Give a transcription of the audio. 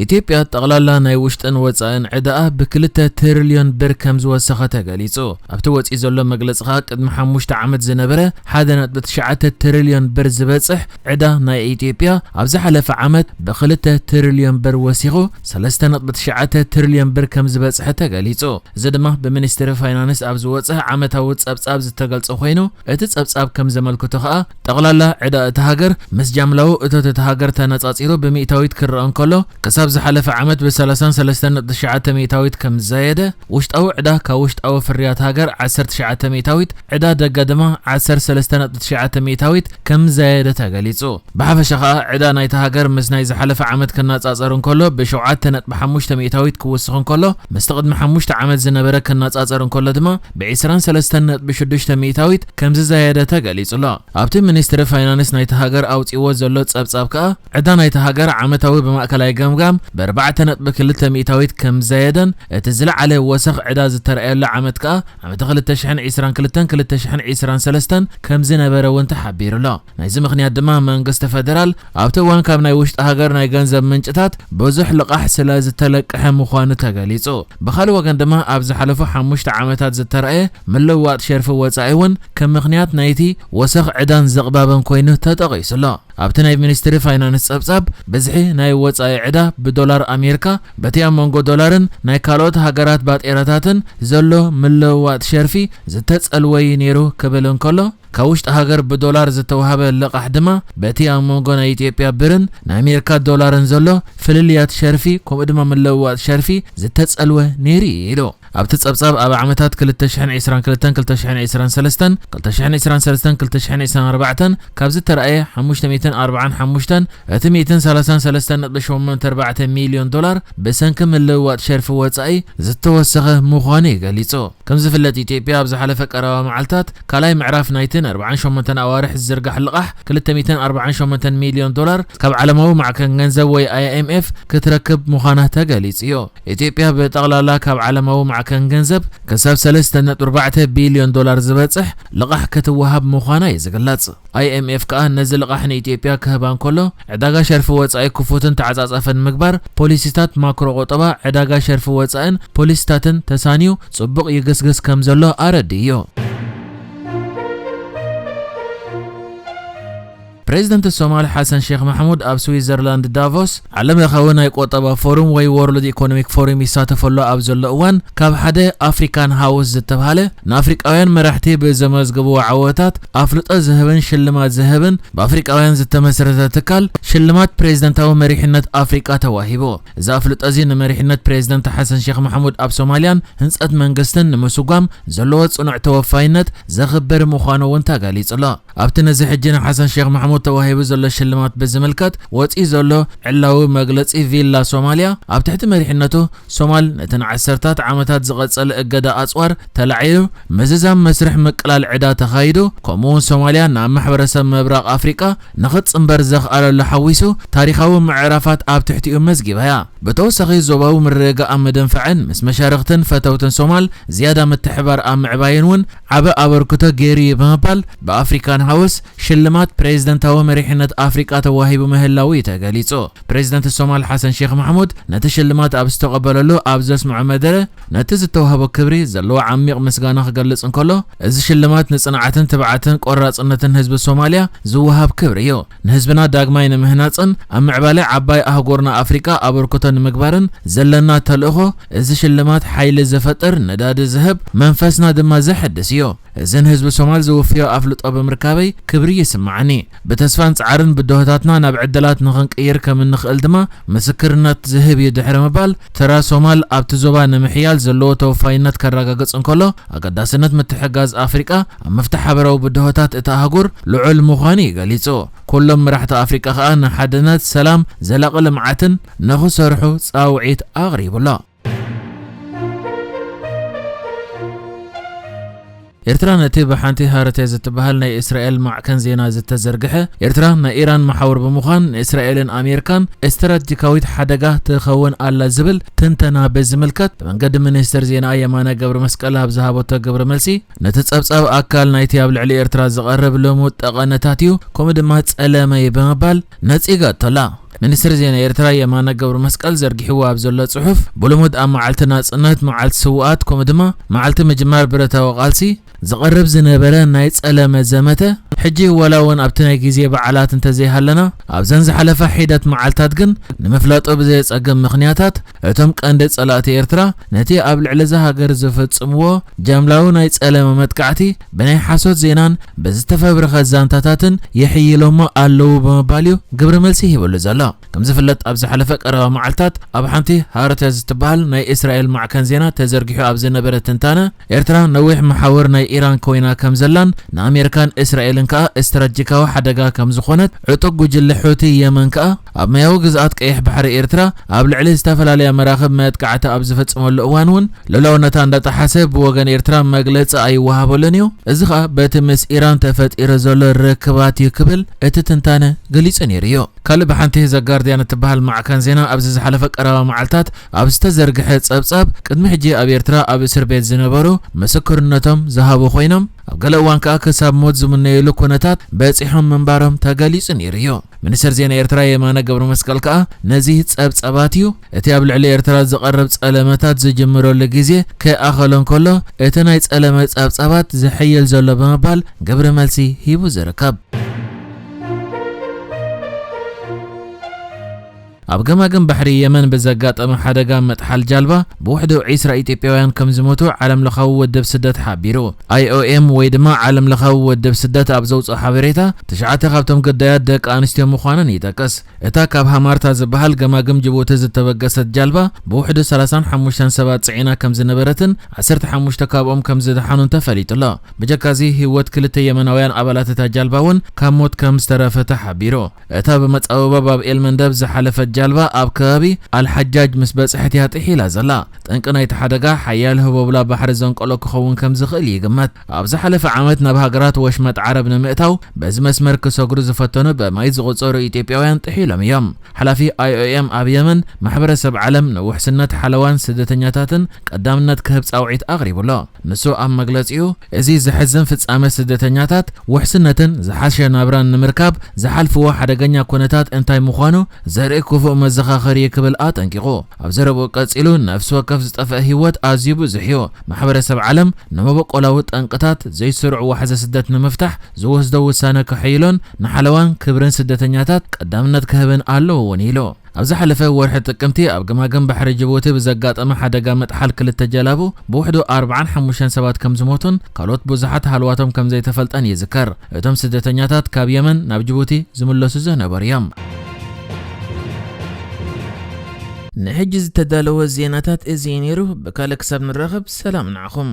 ኢትዮጵያ ጠቕላላ ናይ ውሽጥን ወጻእን ዕዳኣ ብ2 ትሪልዮን ብር ከም ዝወሰኸ ተገሊጹ። ኣብቲ ወጺኡ ዘሎ መግለጺ ከኣ ቅድሚ ሓሙሽተ ዓመት ዝነበረ ሓደ ነጥቢ ትሽዓተ ትሪልዮን ብር ዝበጽሕ ዕዳ ናይ ኢትዮጵያ ኣብ ዝሓለፈ ዓመት ብ2 ትሪልዮን ብር ወሲኹ ሰለስተ ነጥቢ ትሽዓተ ትሪልዮን ብር ከም ዝበጽሐ ተገሊጹ። እዚ ድማ ብሚኒስትሪ ፋይናንስ ኣብ ዝወጸ ዓመታዊ ጸብጻብ ዝተገልጸ ኮይኑ፣ እቲ ጸብጻብ ከም ዘመልክቶ ከኣ ጠቕላላ ዕዳ እታ ሃገር ምስ ጃምላዊ እቶት እታ ሃገር ተነጻጺሩ ብሚእታዊት ክረአ እንከሎ፣ ክሳብ ዝሓለፈ ዓመት ብ ሰላሳን ሰለስተን ነጥቢ ትሽዓተ ሚእታዊት ከም ዝዛየደ፣ ውሽጣዊ ዕዳ ካብ ውሽጣዊ ፍርያት ሃገር ዓሰርተ ትሽዓተ ሚእታዊት፣ ዕዳ ደገ ድማ ዓሰርተ ሰለስተ ነጥቢ ትሽዓተ ሚእታዊት ከም ዝዛየደ ተገሊጹ። ብሓፈሻ ከኣ ዕዳ ናይታ ሃገር ምስ ናይ ዝሓለፈ ዓመት ክነጻጸር እንከሎ ብ ሸውዓተ ነጥቢ ሓሙሽተ ሚእታዊት ክውስኽ እንከሎ፣ ምስቲ ቅድሚ ሓሙሽተ ዓመት ዝነበረ ክነጻጸር እንከሎ ድማ ብ ዕስራን ሰለስተን ነጥቢ ሽዱሽተ ሚእታዊት ከም ዝዛየደ ተገሊጹ ኣሎ። ኣብቲ ሚኒስትሪ ፋይናንስ ናይታ ሃገር ኣውጺእዎ ዘሎ ጸብጻብ ከኣ ዕዳ ናይታ ሃገር ዓመታዊ ብማእከላይ ገምጋም ብ ኣርባዕተ ነጥቢ ክልተ ሚእታዊት ከም ዝዛየደን እቲ ዝለዓለ ወሰኽ ዕዳ ዝተረኣየሉ ዓመት ከኣ ዓመት ክልተ ሽሕን ዕስራን ክልተን ክልተ ሽሕን ዕስራን ሰለስተን ከም ዝነበረ እውን ተሓቢሩ ኣሎ። ናይዚ ምኽንያት ድማ መንግስቲ ፈደራል ኣብቲ እዋን ካብ ናይ ውሽጢ ሃገር ናይ ገንዘብ ምንጭታት ብዙሕ ልቓሕ ስለ ዝተለቅሐ ምዃኑ ተገሊጹ። ብኻልእ ወገን ድማ ኣብ ዝሓለፉ ሓሙሽተ ዓመታት ዝተረኣየ ምልውዋጥ ሸርፊ ወጻኢ እውን ከም ምኽንያት ናይቲ ወሰኽ ዕዳን ዝቕባበን ኮይኑ ተጠቒሱ ኣሎ። ኣብቲ ናይ ሚኒስትሪ ፋይናንስ ጸብጻብ ብዝሒ ናይ ወጻኢ ዕዳ ብዶላር ኣሜሪካ በቲ ኣብ መንጎ ዶላርን ናይ ካልኦት ሃገራት ባጤራታትን ዘሎ ምልውዋጥ ሸርፊ ዝተጸልወ እዩ ነይሩ ክብል እንከሎ፣ ካብ ውሽጢ ሃገር ብዶላር ዝተዋህበ ልቓሕ ድማ በቲ ኣብ መንጎ ናይ ኢትዮጵያ ብርን ናይ ኣሜሪካ ዶላርን ዘሎ ፍልልያት ሸርፊ ከምኡ ድማ ምልውዋጥ ሸርፊ ዝተጸልወ ነይሩ እዩ ኢሉ። ኣብቲ ጸብጻብ ኣብ ዓመታት ክልተ ሽሕን ዕስራን ክልተን ክልተ ሽሕን ዕስራን ሰለስተን ክልተ ሽሕን ዕስራን ሰለስተን ክልተ ሽሕን ዕስራን ኣርባዕተን ካብ ዝተረኣየ ሓሙሽተ ሚእትን ኣርባዓን ሓሙሽተን እቲ ሚእትን ሰላሳን ሰለስተን ነጥቢ ሸሞንተ ኣርባዕተ ሚልዮን ዶላር ብሰንኪ ምልውዋጥ ሸርፊ ወጻኢ ዝተወሰኸ ምዃኑ እዩ ገሊጹ። ከም ዝፍለጥ ኢትዮጵያ ኣብ ዝሓለፈ ቀረባ መዓልታት ካልኣይ ምዕራፍ ናይቲ ንኣርባዓን ሸሞንተን ኣዋርሕ ዝዝርጋሕ ልቓሕ ክልተ ሚእትን ኣርባዓን ሸሞንተን ሚልዮን ዶላር ካብ ዓለማዊ ማዕከን ገንዘብ ወይ ኣይ ኤም ኤፍ ክትረክብ ምዃና ተገሊጹ እዩ። ኢትዮጵያ ብጠቕላላ ካብ ዓለማዊ ማዕከን ገንዘብ ክሳብ ሰለስተ ነጥቢ ኣርባዕተ ቢልዮን ዶላር ዝበጽሕ ልቓሕ ክትወሃብ ምዃና እዩ ዝግለጽ። ኣይ ኤም ኤፍ ከኣ ነዚ ልቓሕ ንኢትዮጵያ ክህባ እንከሎ ዕዳጋ ሸርፊ ወጻኢ ክፉትን ተዓጻጻፍን ምግባር፣ ፖሊሲታት ማክሮ ቁጠባ፣ ዕዳጋ ሸርፊ ወጻእን ፖሊሲታትን ተሳንዩ ጽቡቕ ይግስግስ ከም ዘሎ ኣረዲኡ እዩ። ፕሬዚደንት ሶማል ሓሰን ሼክ ማሕሙድ ኣብ ስዊዘርላንድ ዳቮስ ዓለም ለኻዊ ናይ ቁጠባ ፎሩም ወይ ወርልድ ኢኮኖሚክ ፎሩም ይሳተፈሉ ኣብ ዘሎ እዋን፣ ካብ ሓደ ኣፍሪካን ሃውስ ዝተብሃለ ንኣፍሪቃውያን መራሕቲ ብዘመዝግብዎ ዓወታት ኣፍልጦ ዝህብን ሽልማት ዝህብን ብኣፍሪቃውያን ዝተመስረተ ትካል ሽልማት ፕሬዚደንታዊ መሪሕነት ኣፍሪቃ ተዋሂቡ። እዚ ኣፍልጦ እዚ ንመሪሕነት ፕሬዚደንት ሓሰን ሼክ ማሕሙድ ኣብ ሶማልያን ህንጸት መንግስትን ንምስጓም ዘለዎ ጽኑዕ ተወፋይነት ዘኽብር ምዃኑ እውን ተገሊጹ ኣሎ። ኣብቲ ነዚ ሕጂ ንሓሰን ሼክ ማሕሙድ ተዋሂቡ ዘሎ ሽልማት ብዝምልከት ወጺኡ ዘሎ ዕላዊ መግለጺ፣ ቪላ ሶማልያ ኣብ ትሕቲ መሪሕነቱ ሶማል ነቲ ንዓሰርታት ዓመታት ዝቐጸለ እገዳ ኣጽዋር ተላዒሉ፣ ምዝዛም መስርሕ ምቅላል ዕዳ ተኻይዱ፣ ከምኡውን ሶማልያ ናብ ማሕበረሰብ ምብራቕ ኣፍሪቃ ንኽትጽንበር ዘኽኣለሉ ሓዊሱ ታሪኻዊ ምዕራፋት ኣብ ትሕቲኡ መዝጊባ እያ። ብተወሳኺ ዞባዊ ምርግጋእ ኣብ ምድንፋዕን ምስ መሻርኽትን ፈተውትን ሶማል ዝያዳ ምትሕባር ኣብ ምዕባይን እውን ዓቢ ኣበርክቶ ገይሩ እዩ ብምባል ብኣፍሪካን ሃውስ ሽልማት ፕሬዚደንታዊ መሪሕነት ኣፍሪቃ ተዋሂቡ ምህላዉ እዩ ተገሊጹ። ፕሬዚደንት ሶማል ሓሰን ሼክ ማሕሙድ ነቲ ሽልማት ኣብ ዝተቐበለሉ ኣብ ዘስምዖ መደረ፣ ነቲ ዝተዋህቦ ክብሪ ዘለዎ ዓሚቕ ምስጋና ክገልጽ እንከሎ፣ እዚ ሽልማት ንጽንዓትን ትብዓትን ቆራጽነትን ህዝቢ ሶማልያ ዝወሃብ ክብሪ እዩ። ንህዝብና ዳግማይ ንምህናጽን ኣብ ምዕባለ ዓባይ ኣህጉርና ኣፍሪቃ ኣበርክቶ ንምግባርን ዘለና ተልእኾ፣ እዚ ሽልማት ሓይሊ ዝፈጥር፣ ነዳዲ ዝህብ፣ መንፈስና ድማ ዘሐድስ እዩ። እዚ ንህዝቢ ሶማል ዝውፍዮ ኣፍልጦ ብምርካበይ ክብሪ ይስምዓኒ። ብተስፋን ጻዕርን ብድሆታትና ናብ ዕድላት ንኽንቅይር ከም እንኽእል ድማ ምስክርነት ዝህብ እዩ ድሕሪ ምባል፣ ተራ ሶማል ኣብቲ ዞባ ንምሕያል ዘለዎ ተወፋይነት ከረጋግጽ እንከሎ፣ ኣገዳስነት ምትሕግጋዝ ኣፍሪቃ ኣብ ምፍታሕ ሓበራዊ ብድሆታት እታ ኣህጉር ልዑል ምዃኑ እዩ ገሊጹ። ኩሎም መራሕቲ ኣፍሪቃ ከኣ ንሓድነት፣ ሰላም፣ ዘላቒ ልምዓትን ንኽሰርሑ ጻውዒት ኣቕሪቡ ኣሎ። ኤርትራ ነቲ ብሓንቲ ሃረቴ ዝትበሃል ናይ እስራኤል ማዕከን ዜና ዝተዘርግሐ፣ ኤርትራ ናይ ኢራን መሓውር ብምዃን ንእስራኤልን ኣሜሪካን ስትራቴጂካዊት ሓደጋ ትኸውን ኣላ ዝብል ትንተና ብዝምልከት፣ ብመንገዲ ሚኒስትር ዜና የማነ ገብረ መስቀል ኣብ ዝሃበቶ ግብረ መልሲ፣ ነቲ ጸብጻብ ኣካል ናይቲ ኣብ ልዕሊ ኤርትራ ዝቐርብ ልሙድ ጠቐነታት እዩ፣ ከምኡ ድማ ጸለመ እዩ ብምባል ነጺጋቶ ኣላ። ሚኒስትር ዜና ኤርትራ የማነ ገብረ መስቀል ዘርጊሕዎ ኣብ ዘሎ ጽሑፍ፣ ብልሙድ ኣብ መዓልቲ ናጽነት፣ መዓልቲ ስውኣት፣ ከምኡ ድማ መዓልቲ ምጅማር ብረታዊ ቃልሲ ዝቐርብ ዝነበረ ናይ ጸለመ ዘመተ፣ ሕጂ ዋላ እውን ኣብቲ ናይ ግዜ በዓላት እንተዘይሃለና፣ ኣብዘን ዝሓለፋ ሒደት መዓልታት ግን ንምፍላጦ ብዘየጸግም ምኽንያታት፣ እቶም ቀንዲ ጸላእቲ ኤርትራ ነቲ ኣብ ልዕሊ እዛ ሃገር ዝፍጽምዎ ጃምላዊ ናይ ጸለመ መጥቃዕቲ ብናይ ሓሶት ዜናን ብዝተፈብረኸ ዛንታታትን ይሕይሎሞ ኣለዉ ብምባል እዩ ግብረ መልሲ ሂብሉ ዘሎ። ከም ዝፍለጥ፣ ኣብ ዝሓለፈ ቀረባ መዓልታት ኣብ ሓንቲ ሃረተ ዝትበሃል ናይ እስራኤል ማዕከን ዜና ተዘርጊሑ ኣብ ዝነበረ ትንታነ፣ ኤርትራ ነዊሕ መሓውር ናይ ኢራን ኮይና ከም ዘላን ንኣሜሪካን እስራኤልን ከኣ ስትራቴጂካዊ ሓደጋ ከም ዝኾነት፣ ዕጡቕ ጉጅለ ሑቲ የመን ከኣ ኣብ ማያዊ ግዝኣት ቀይሕ ባሕሪ ኤርትራ ኣብ ልዕሊ ዝተፈላለያ መራኽብ መጥቃዕቲ ኣብ ዝፈጽመሉ እዋን እውን ልኡላውነታ እንዳጠሓሰ ብወገን ኤርትራ መግለጺ ኣይወሃበሉን እዩ። እዚ ከኣ በቲ ምስ ኢራን ተፈጢሩ ዘሎ ርክባት እዩ ክብል እቲ ትንታነ ገሊጹ ነይሩ እዩ። ካልእ ብሓንቲ ዘጋርድያን እትበሃል ማዕከን ዜና ኣብዚ ዝሓለፈ ቀረባ መዓልታት ኣብ ዝተዘርግሐ ጸብጻብ፣ ቅድሚ ሕጂ ኣብ ኤርትራ ኣብ እስር ቤት ዝነበሩ ምስክርነቶም ዝሃቡ ኮይኖም፣ ኣብ ገለ እዋን ከኣ ክሳብ ሞት ዝምነየሉ ኩነታት በጺሖም ምንባሮም ተገሊጹ ነይሩ እዩ። ሚኒስትር ዜና ኤርትራ የማነ ገብረ መስቀል ከኣ ነዚ ጸብጻባት እዩ፣ እቲ ኣብ ልዕሊ ኤርትራ ዝቐርብ ጸለመታት ዝጅምረሉ ግዜ ክኣኸሎ እንከሎ፣ እቲ ናይ ጸለመ ጸብጻባት ዝሕይል ዘሎ ብምባል ግብረ መልሲ ሂቡ ዝርከብ። ኣብ ገማግም ባሕሪ የመን ብዘጋጠመ ሓደጋ መጥሓል ጃልባ ብውሕዱ ዒስራ ኢትዮጵያውያን ከም ዝሞቱ ዓለም ለኻዊ ውድብ ስደት ሓቢሩ። ኣይ ኦ ኤም ወይ ድማ ዓለም ለኻዊ ውድብ ስደት ኣብ ዘውፅኦ ሓበሬታ፣ ትሽዓተ ካብቶም ግዳያት ደቂ ኣንስትዮ ምዃነን ይጠቅስ። እታ ካብ ሃማርታ ዝበሃል ገማግም ጅቡቲ ዝተበገሰት ጃልባ ብውሕዱ ሰላሳን ሓሙሽተን ሰባት ጽዒና ከም ዝነበረትን ዓሰርተ ሓሙሽተ ካብኦም ከም ዝደሓኑን ተፈሊጡ ኣሎ። ብጀካዚ ህይወት ክልተ የመናውያን ኣባላት እታ ጃልባ እውን ካብ ሞት ከም ዝተረፈ ተሓቢሩ። እታ ብመጻብቦ ባብ ኤል መንደብ ዝሓለፈት ጃልባ ኣብ ከባቢ ኣልሓጃጅ ምስ በጽሐት እያ ጥሒላ ዘላ። ጠንቂ ናይቲ ሓደጋ ሓያል ህቦብላ ባሕሪ ዘንቀሎ ክኸውን ከም ዝኽእል ይግመት። ኣብ ዝሓለፈ ዓመት ናብ ሃገራት ወሽመጥ ዓረብ ንምእታው በዚ መስመር ክሰግሩ ዝፈተኑ ብማይ ዝቑጸሩ ኢትዮጵያውያን ጥሒሎም እዮም። ሓላፊ ኣይ ኦ ኤም ኣብ የመን፣ ማሕበረሰብ ዓለም ንውሕስነት ሓለዋን ስደተኛታትን ቀዳምነት ክህብ ጻውዒት ኣቕሪቡ ኣሎ። ንሱ ኣብ መግለጺኡ፣ እዚ ዘሕዝን ፍጻመ ስደተኛታት ውሕስነትን ዝሓሸ ናብራን ንምርካብ ዝሓልፍዎ ሓደገኛ ኩነታት እንታይ ምዃኑ ዘርኢ ክፉእ መዘኻኸሪ እዩ ክብል ኣጠንቂቑ። ኣብ ዘረብኡ ቀጺሉ፣ ነፍሲ ወከፍ ዝጠፍአ ህይወት ኣዝዩ ብዙሕ እዩ። ማሕበረሰብ ዓለም ንመበቆላዊ ጠንቅታት ዘይስሩዕ ዋሕዚ ስደት ንምፍታሕ ዝወስዶ ውሳነ ከሐይሎን ንሓለዋን ክብርን ስደተኛታት ቀዳምነት ክህብን ኣለዎ እውን ኢሉ። ኣብ ዝሓለፈ ወርሒ ጥቅምቲ ኣብ ገማግም ባሕሪ ጅቡቲ ብዘጋጠመ ሓደጋ መጥሓል ክልተ ጀላቡ ብውሕዱ ኣርባዓን ሓሙሽተን ሰባት ከም ዝሞቱን ካልኦት ብዙሓት ሃልዋቶም ከም ዘይተፈልጠን ይዝከር። እቶም ስደተኛታት ካብ የመን ናብ ጅቡቲ ዝምለሱ ዝነበሩ እዮም። ንሕጂ ዝተዳለወ ዜናታት እዚ እዩ ነይሩ። ብካልእ ክሳብ ንራኸብ ሰላም ንዓኹም።